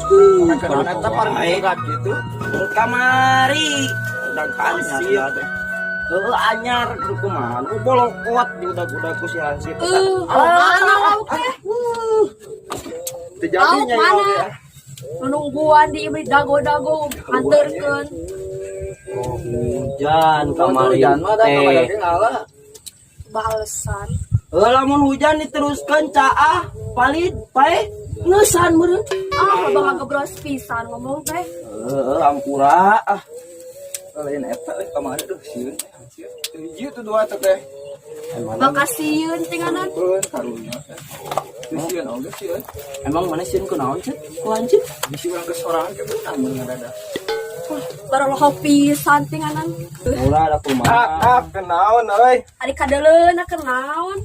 Kenapa eta paling berat gitu? Kamari. Udah hansip. Heueuh anyar kudu kumaha. Nu bolokot di udag-udag ku si hansip. Mana lauk teh? Teu jadi Lauk nya mana? ya. Nu nungguan di imah dago-dago anterkeun. Oh, hujan kamari. Hujan mah da teh. kamari ge ngalah. Balesan. Heuh lamun hujan diteruskeun caah palid pae ngeusan meureun. Ah, loba ngagebros pisan ngomong teh. Heueuh ampura ah. Lain eta euy kamari duh sieun teh hansip. Teu hiji tuh dua teh teh. Bakasieun tinganan. Keun karunya teh. Teu sieun oge sieun. Emang mana sieun kunaon ceuk? Ku hansip? Bisi urang geus sorangan ke beunang mun ngadadak. Baraloho pisan tinganan. Ulah da kumaha. Ah, kenaon euy. Ari kadeleuna keur naon?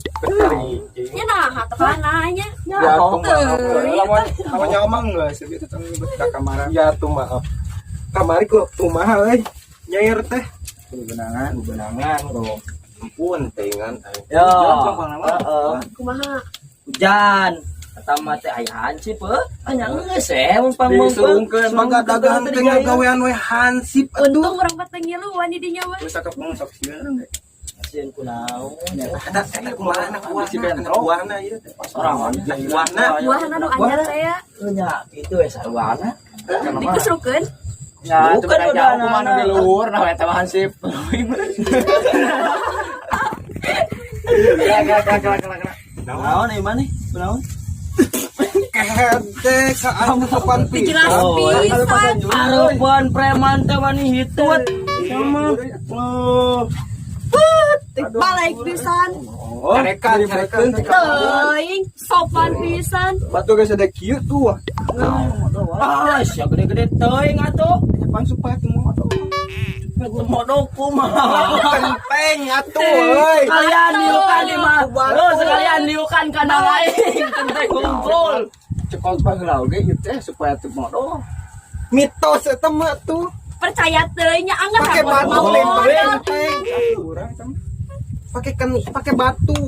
Nya nah, teu nanya. Ya Oh, tuh maaf. Lamun lamun nyawa mah geus itu tong nyebut ka kamar. Ya tuh maaf. Kamari ku kumaha euy? Nyair teh. Benangan, benangan bro. Ampun teuingan aing. Yo, Hujan, Bang, Bang. heeh. Kumaha? Hujan. Eta mah teh aya hansip heuh. Anya geus eh mun Disurungkeun mangga dagang teh ngagawean we hansip atuh. Untung urang mah teu ngiluan di dinya mah. Geus sakepeng sok sieun ge. Sieun kunaon. Eta eta kumaha anak Si buahna, anak Bentrok. buahna ieu teh. Sorangan. Buahna. Buahna nu anyar teh ya. Nya kitu we sarwana. Dikesrukeun. Ya, Bukan coba udah jauh kumaha nu di anak-anak. luhur nah eta mah hansip. Ya, kira kira kira kira kira. Naon ieu maneh? Kunaon? Kehed teh ka anu sopan Dijelas Oh, pisan. Arepan preman teh wani hitut. Sama. Oh. Balik pisan. Oh, Carekan, carekan. Teuing sopan pisan. Batu geus ada kieu tuh. Ah, sia gede-gede teuing atuh. Pan supaya teu mau atuh. Modo kumaha. Kenteng atuh euy. Sekalian niukan di mah. Oh, sekalian niukan kana aing. Kenteng hungkul. Cekol baheula oge ieu teh supaya teu modal. Mitos eta mah tuh. Percaya teuing nya anggar Pakai batu modal. lain kenteng. Atuh urang eta mah. Pakai kan pakai batu.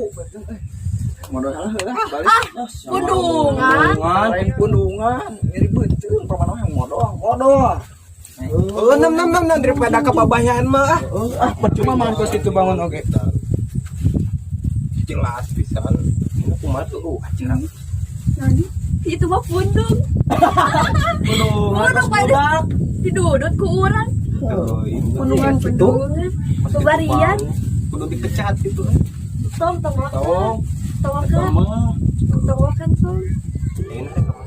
Modal heula balik. Ah, pundungan. Lain pundungan, nyeri beuteung pamana yang modal, modal. Oh, nem nem nem nem daripada kebabayan mah ah. Ah, percuma mah kos kitu bangun oge. Jelas pisan. Ini kumaha tuh curang. Itu mah pundung. Pundungan Pundung pada didudut ku urang. Pundungan gitu. Pundungan. Bebarian. Kudu dipecat gitu. Tong tong Tong. Tong tong kan tong. Ini rek kemana?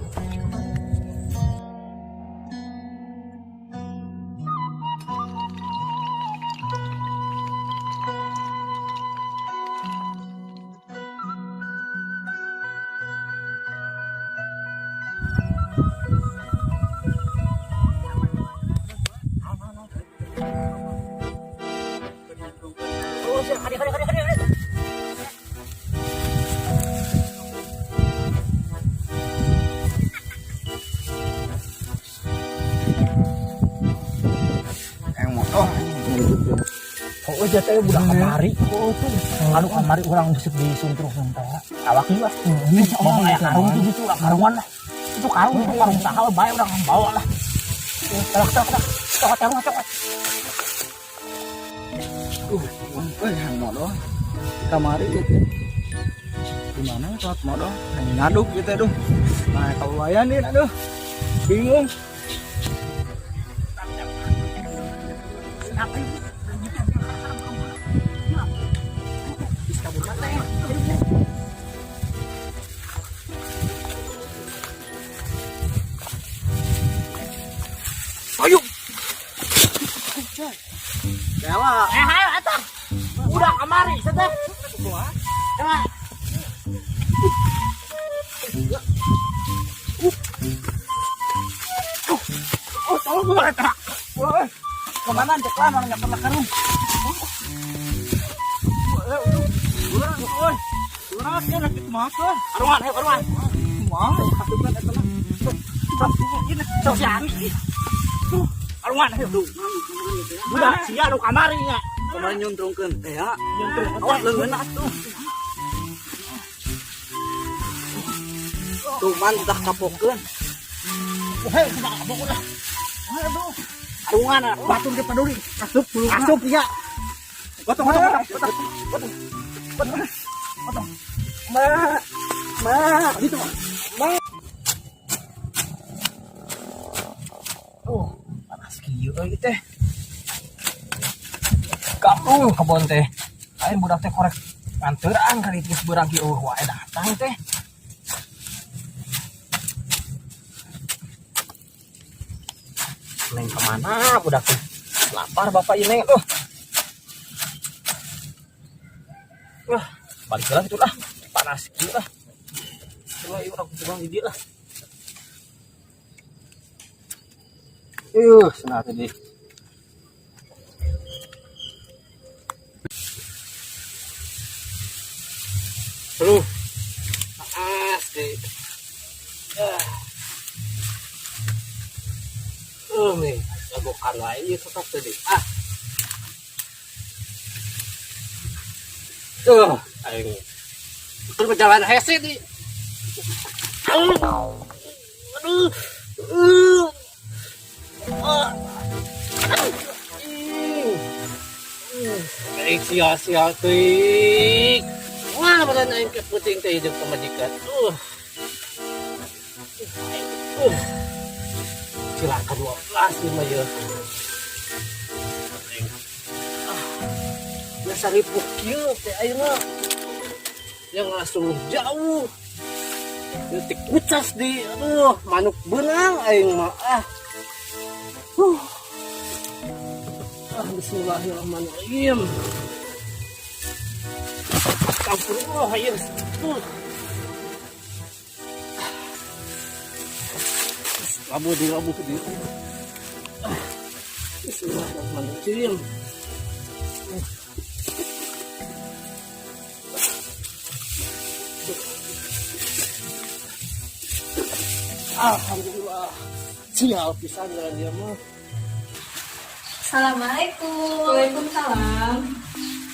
Yang modal. Oh, aja teh budak kamari. Oh, tuh. Anu kamari urang geus disuntrukkeun teh. Awak ieu ah. Mau aya karung tuh gitu, urang karungan lah. Itu karung saha bae urang bawa lah. Telak telak telak. Cokot karung cokot. Euy, yang modal. Kamari gitu. Di mana telat modal? Ngaduk gitu aduh. Nah, kawayan nih aduh. Bingung. Eh, hayo atuh. Budak kamari teh. Coba. Oh, tolong gua eta. Wah, kemana cek lah, mana nggak pernah karung. Karungan, ayo karungan. Kumaha, kasukan eta mah. Sok si Aris. Tuh, karungan ayo. Budak sia nu kamari nya. Kumaha nyuntrungkeun teh ya. Nyuntrung. Awas leungeun atuh. Tuman tah kapokeun. Hei, sudah kabok lah. Aduh. Karungan batur ge paduli. Asup, asup ya. Gotong, gotong, gotong, gotong. Gotong. Gotong. Ma. Ma, gitu. Ma. Oh, panas kieu euy teh. Kampung kebon teh. Lain budak teh korek nganteuraan kali geus beurang kieu eueuh wae datang teh. Neng kemana budak teh? Lapar bapak ini. Oh. Wah, balik lah itu lah. Panas kieu lah. Coba yuk urang pulang di dieu lah. Senang tadi. Aduh. Asli. Ah. Nih, lagokan wae ieu tetap tadi. Ah. Aing. Keur berjalan hese di. Aduh. Aduh. Ah. Aing sia-sia teuing. Wah, badan aing ke puting teh hidup pamajikan. Cilaka 12 lima ya. Ah. Biasa ripuk kieu teh aing mah. Yang langsung jauh. Detik kucas di, aduh, manuk benang aing mah. Ah. Ah, bismillahirrahmanirrahim. Astagfirullah, ya. Labuh di, labuh di. Ah. Bismillahirrahmanirrahim. Alhamdulillah. Sial pisan jalan dia mah. Assalamualaikum. Waalaikumsalam.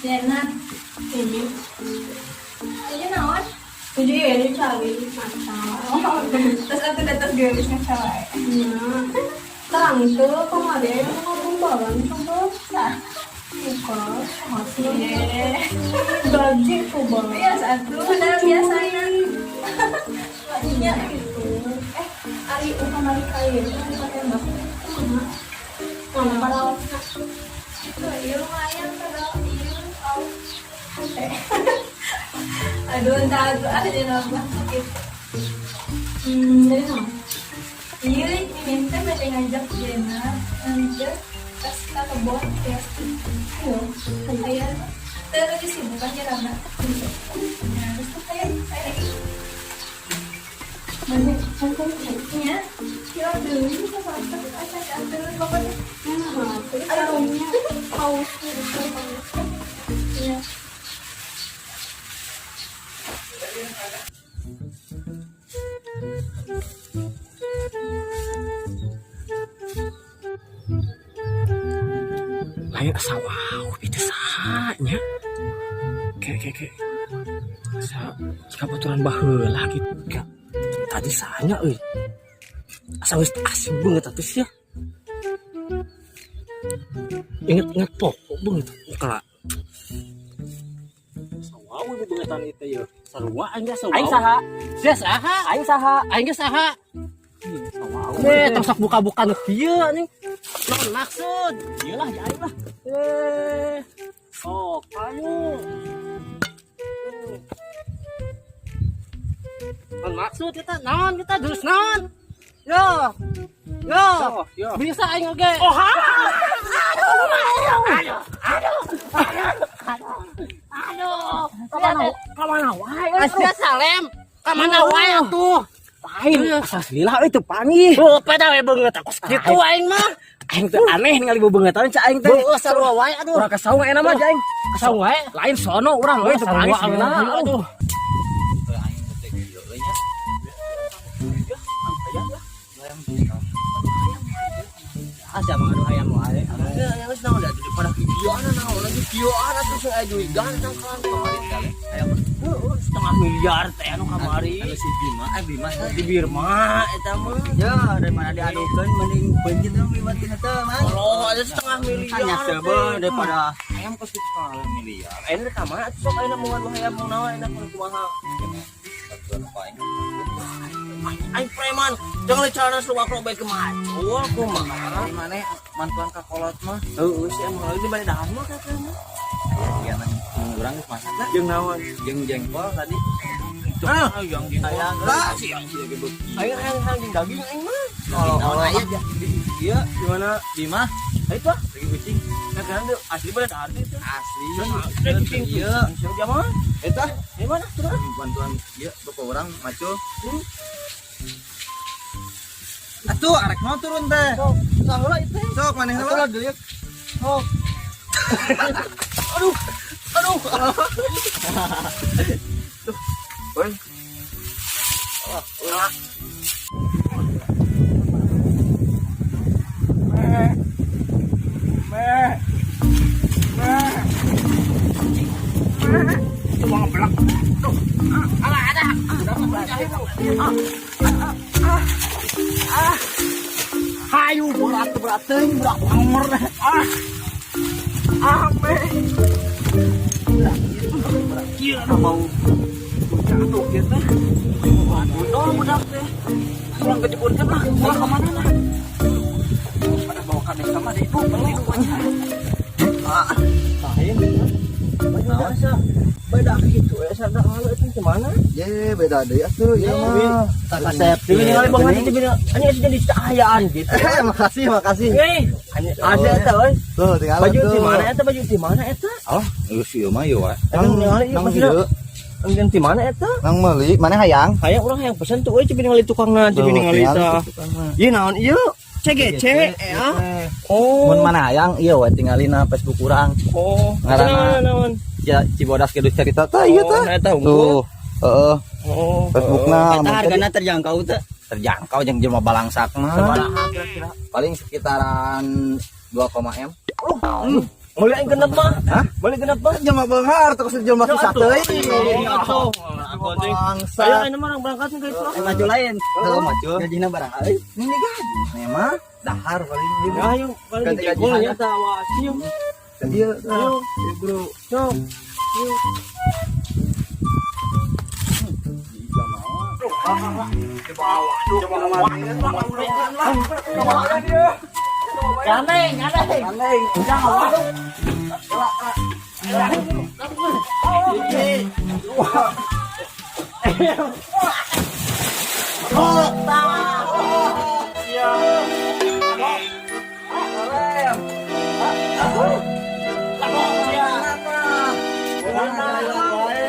Jenat. Ini. Ini naon? Tujuh ya ini cari mantap. Terus aku datang geus ngecawai. Iya. Terang itu kemarin ngomong bareng coba. Nah, Bukan, masih. iya. Gaji coba. Iya, satu udah biasanya. Iya gitu. Ari kamari kayu itu pakai mbak. Mana? Mana para Iya lumayan padahal iya. Oh. Aduh, entah aku aja nambah sakit. Dari mana? Iya, ini teh bade ngajak Jenat nanti pas ke kebon ya. Ayo. Ayo, teh lagi sibuk aja Rana. Nah, terus tuh kayak kayak Mana? Mana? nya, kira dulu sama aja atuh pokoknya. Nah, aduhnya haus gitu. Iya. Lain asa wow, itu sahanya. Kayak kayak kayak. Sa jika baturan baheula gitu. Kayak tadi sahanya euy. Asa geus asing banget atuh sia. Ingat-ingat pokok banget kala. Wow, ieu beungetan itu ya. Sarua aing ge Aing saha? Sia saha? Aing saha? Aing ge saha? Wow. Eh, tong sok buka-buka nu kieu anjing. Naon maksud? Ieu lah, ya aing lah. Oh, kayu. Naon maksud kita? Naon kita terus naon? Yo. Yo. Bisa aing oge. Oh, ha. Aduh, aduh, aduh, aduh. Kamana? Kamana wae? Asia Salem. Kamana wae atuh? Lain asa lila euy teu panggih. Oh, pada we beungeut aku kitu aing mah. Aing teh aneh ningali bebeungetan cak aing teh. Beueuh sarua wae aduh. Urang kasaung aya mah aing. Kasaung wae. Lain sono urang euy teu panggih Sarua lila. aduh. Asa mah aduh hayam wae. Ya geus naon da daripada kieuan naon lagi kieuan atuh sing aya juigan tangkalan kemarin kali. Hayam heueuh setengah Setengah miliar teh anu kamari. Anu si Bima, eh Bima Di Birma eta mah. Ya, daripada diadukeun mending pencit mah Bima tina teh, man. Oh, ada setengah miliar. Hanya teh. sebel daripada ayam kos kitu setengah miliar. Ayeuna ka mana atuh sok ayeuna mun hayam mun naon ayeuna kudu kumaha. Bantuan apa aing? Aing preman, jangan celana seluar robek ke macul kumaha. Di mana mantuan ka kolot mah? Heeh, sih emang lagi di mana dahar mah katanya. Ya, iya urang geus masak lah. Jeung naon? Jeung jengkol tadi. Ah, yang jeung Hayang lah sih yang sih ge beuki. Aing hayang hayang jeung daging aing mah. Kalau kalau aya iya Gimana? Bima Ayo tuh. lagi kucing Nah, kan tuh asli pada dahar itu. asli. Kucing Iya. Siapa mah? Eta Di mana? Terus. bantuan ieu bapak urang macul. Atuh arek mau turun teh. Saheula itu. Sok maneh heula. Sok. Aduh. Aduh. Tuh. Woi. Hayu berat berat teuing budak panger. Ah. Ah, me. Gila mau jatuh gitu. Waduh, budak teh. Pulang kejebur kan lah. Pulang ke mana lah? Pada bawa kades sama deh itu beli pokoknya. Ah, lain. Baju beda gitu ya, sadar hal itu gimana? Ye, beda deui atuh ieu mah. Tak kasep. Tiba ningali banget tiba ini jadi cahayaan gitu. Eh, makasih, makasih. Eh, ada eta euy. Tuh, tinggal Baju di mana eta? Baju di mana eta? Oh, geus ieu mah ieu wae. Eta ningali ieu Nang maksudna. ieu, Enggeun di mana eta? nang meuli, mana hayang? Hayang urang hayang pesen tuh euy coba ningali tukangna, coba ningali tah. Ieu naon ieu? CGC ya. Oh. Mun mana hayang ieu we tinggalina Facebook urang. Oh, Ngaranna. naon naon? Ya Cibodas Kidul Cerita tah ieu tah. Oh, eta unggul. Tuh. Heeh, Oh. Facebookna Eta lamun hargana terjangkau teh. terjangkau jeung jelema balangsak mah. Sabaraha kira-kira? Paling sekitaran 2, M. Meuli aing genep mah. Hah? Meuli genep mah. Jelema beunghar terus jelema susah teuing. Atuh. Bangsa. Ayo ayeuna mah urang berangkat ke itu. Maju lain. Heuh, maju. Gajina barang euy. Ini gaji. Memang dahar paling ieu. Ya ayo paling Ganti jengkol gajian. nya tah awas. Ieu. Ieu, Ayo. ieu bro. Sok. Ayo. Gandeng, gandeng. Gandeng.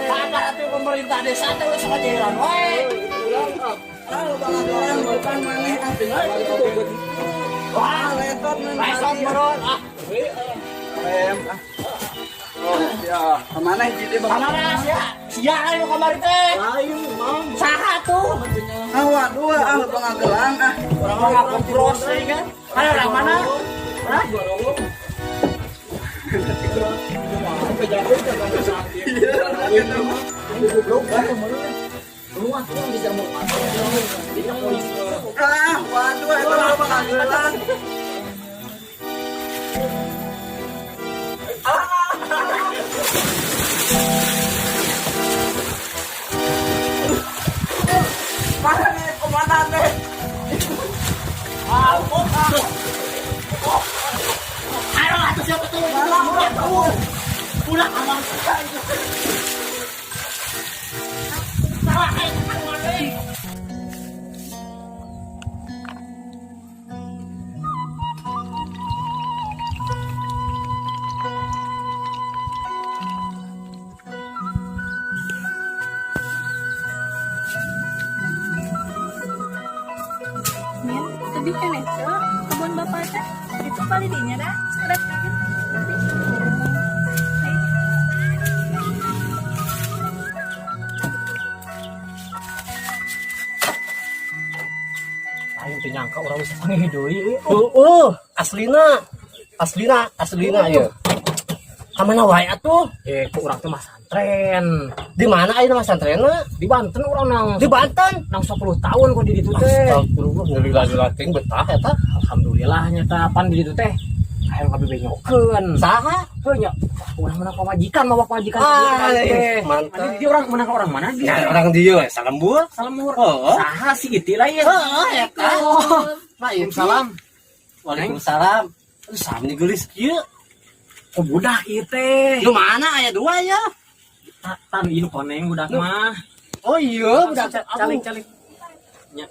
Kabar atuh pemerintah desa teh geus ngajaran wae. Wah, letot Lesot meureun ah. Kemana hiji teh Bang? Kamana sia? Sia ayo kamari teh. Lain, Mang. Saha tuh? Ah, waduh, ah pengagelang ah. Urang mah ngakompros deui kan. Ayo urang mana? Hah? Ah, waduh, eta mah pengagelang. Mana nih, kemana nih? Ayo atuh siapa tuh? Ulah tuh. Ulah aman. Salah ayo keluar deui. Min, lebih kan itu kebun bapak teh itu paling dinya dah sekedar kan lebih. Hai. Lain teu nyangka urang bisa panggih deui euy. Heueuh, aslina. Aslina, aslina ieu. Ka mana wae atuh? Eh, ku urang teh mah santai. Masantren. Di mana ayeuna masantrenna? Di Banten urang nang Di Banten. Nang 10 tahun kok di ditu teh. Astagfirullah, ngeri lila betah eta. Alhamdulillah nyata pan di ditu teh. Hayang kabeh benyokeun. Saha? Heuh nya. Urang menang pamajikan, mawa pamajikan Ah, teh. mantap. Di orang menang orang mana di? Ya, orang dieu we, Salembur. Salemur. Oh. Saha sih itu lah ya. Heeh, eta. Waalaikumsalam. Waalaikumsalam. Aduh, sami geulis kieu. Kok budak ieu teh? Nu mana aya dua ya? Tan ieu koneng budak mah. Oh iya, budak Calik calik.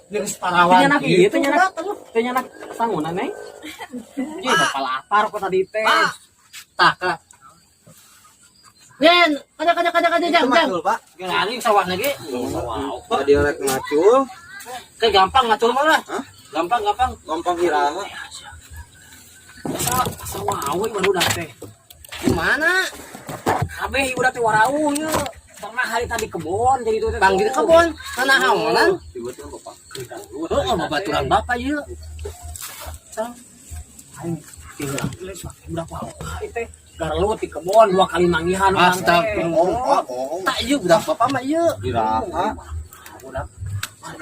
Geus parawan. Teu nyanak ieu teh nyanak. Budak, aduh. Teh nyanak sangunan, Neng. Ieu bapak lapar kok tadi teh. Ah. Tah, ka. Yen, kada kada kada kada jang jang. Macul, Pak. Kali sawah lagi. Wow. Tadi rek ngacul, Kayak gampang ngacul mah lah. Hah? Gampang gampang. Gampang iraha. Asa asa wow ieu budak teh. Di mana? Kabeh budak teh warauh ieu. Pernah hari tadi kebon jadi itu teh. Bang di kebon. Tanah haonan. Tiba-tiba Bapak. Oh, babaturan bapak ieu. Aing tinggal budak wow ieu teh. Garlut di kebon dua kali manggihan urang teh. Astagfirullah. Bohong, Pak, bohong. Tak ieu budak bapak mah ieu. Iraha. Budak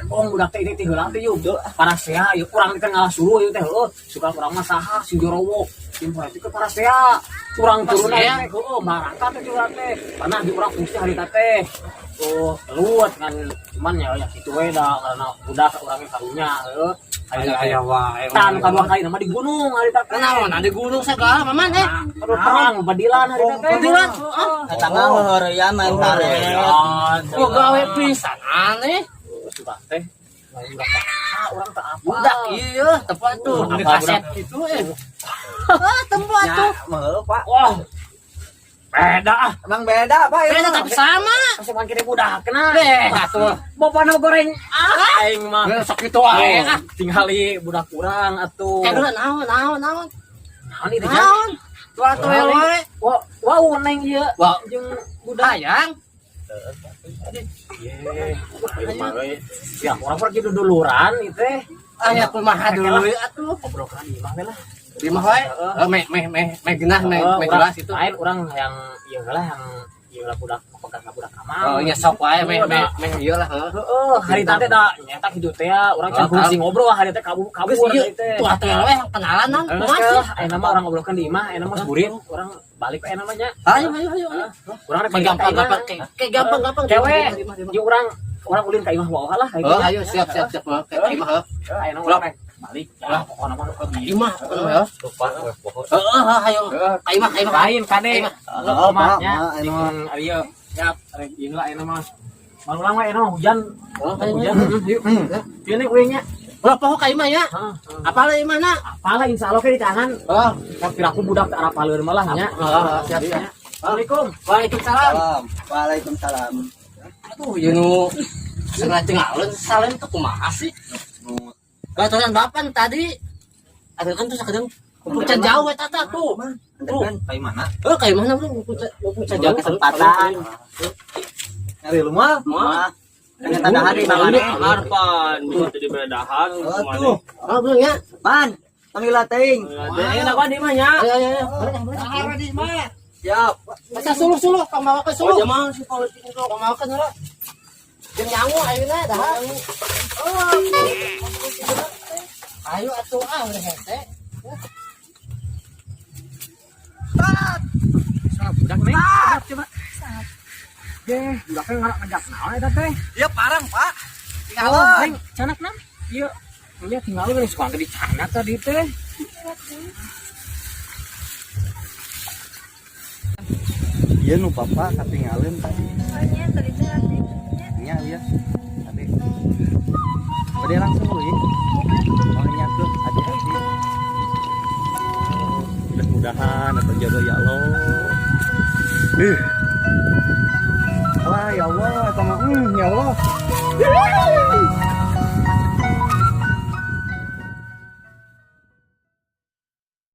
Bohong budak teh ini teh heula teh yeuh. Parasea ieu urang teh ngalah suluh ieu teh heueuh. Suka urang mah saha si Jorowo. Tim teh ke parasea. Urang turun Parasea? teh heueuh marangkat teh urang teh. Karena di urang fungsi harita teh. Oh, telut kan cuman ya ya kitu we da karena budak urangnya karunya heueuh. Aya wae. Tan kadua kali nama di gunung harita teh. Naon ada gunung segala maman eh. Aduh perang badilan harita teh. Badilan? Eta mah heureyan main karet. Oh, gawe pisan aneh. Sudah teh. Budak ah, urang tak apa. Budak iya, tempat tuh Apa di kaset budak? gitu eh. Ah, tempat Ya, tuh. mah Pak. Wah. Beda ah. Emang beda, Pak. Beda tapi sama. Kasih pangkir budak kena. Deh, atuh. Bapak goreng. Ah, aing mah. Sok itu wae ah. Tinggali budak kurang atuh. Kayak dulu naon naon naon. Naon itu jang? Naon? Tua atuh wae. Wah, wow neng ieu. Wah, Jeung budak. hayang. Ye, ya urang pergi duduluran ieu teh. Aya kumaha dulu atuh. Obrolan di imah we lah. Di mah wae. Heeh. Eh, meh meh meh meh genah meh Heeh, meh urang- jelas itu. Lain urang yang ieu lah yang ieu lah budak pegang budak kamar. Oh, nya sok wae meh meh meh ieu lah heuh. Heeh, hari teh da nyata kitu teh ya, urang can Oh, fungsi ngobrol hari teh kabur kabur Geus ieu hari teh. tuh atuh wae kenalan nan Geus kumaha sih? lah, ayeuna mah urang ngobrolkeun di imah, ayeuna mah burit, urang balik we ayeuna mah nya. Ayo ayo ayo ayo. Urang rek Kayak balik ka gampang imah. gampang kayak gampang gampang. Kewe, jeung urang urang ulin ka imah wae lah Oh, ayo siap siap siap kayak imah heuh. Heeh, ayeuna urang rek balik. Ya, pokona mah ke Imah pokona heuh. Heeh, heuh, ayo. Ka imah ka imah. Lain kade. Heeh, Pak. Nya, Mak, anu mah. jeung ieu. Siap, rek ieu lah ayeuna mah. Malulang we ayeuna mah hujan. Oh, ayo. Hujan. Yuk. Ieu nih uingnya. Ulah poho ka imah ya. Heeh. Apal imahna? Apalah insyaallah ke di tangan. Oh, Tapi aku budak ke arah paleur malah nya. heeh, siap siap. Assalamualaikum. Waalaikumsalam. Salam. Waalaikumsalam. Aduh, ieu nu sengaja cengalun salen teh kumaha sih? Baturan bapan tadi. Ada kan tuh sakedeung kumpul can jauh eta tah tuh. Tuh, kayak mana? Oh, kayak mana bro? Kumpul can jauh Kesempatan. Nyari rumah? Mah. Ternyata ada hari Bang Ane. Arpan, bisa jadi bedahan. Oh, tuh. Oh, belum ya? Man, panggil teuing. Ayo nak di mah nya. Ayo, ayo, ayo. Siap. Masa suluh-suluh, kang bawa ke Oh, suluh. jangan sih kalau itu. Kang bawa ke suluh. Jeung nyangu ayeuna dah. Oh. Ayo atuh ah udah hese. Salah budak neng. Budak coba. Deh, budaknya ngalak ngajak naon eta teh? Iya parang, Pak. Oh, neng, canak nam. Iya. Iya tinggal lu suka di canak tadi teh. Iya nu Bapak katinggalin tadi. Soalnya tadi teh nanti. Nya iya. Tadi. Bade langsung euy. Oh nya tuh hati-hati. Mudah-mudahan atau jodoh ya Allah. Wah ya Allah, eta mah ya Allah.